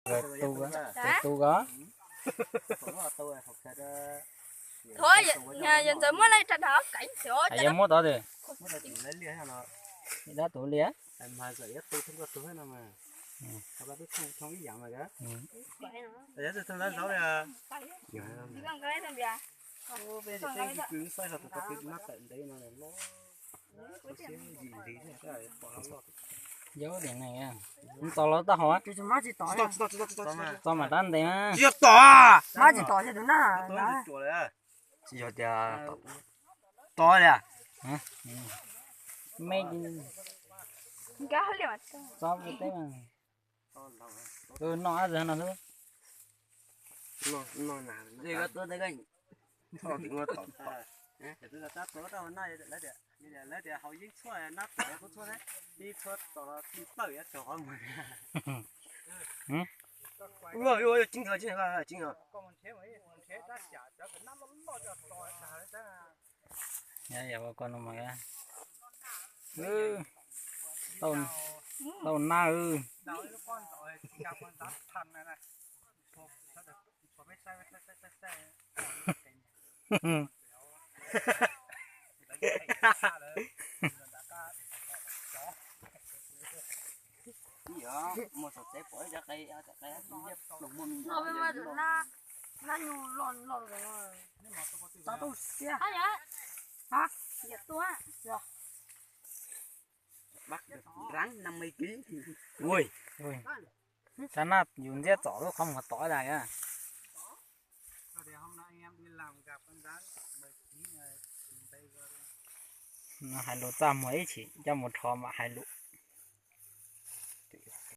Tu, tu ko. Thov, yog ntxawm muab lawv rau dhau kev xyov. Yog muab tod twg? Dab tus liaj. Yog tias neeg, tos los tau hauv. Tso mam rab ntes mas. Tsis yog tos. Tsis yog tias tos li. Me, tso teb mas. Noj ab no hlub. Yog ua ko no mas, tau na. Ui, ua, xav noj yus ntxiab txom lub qhov muag tod dag. Hais lus txaj muag ib chim coj mus rho mam hais lus.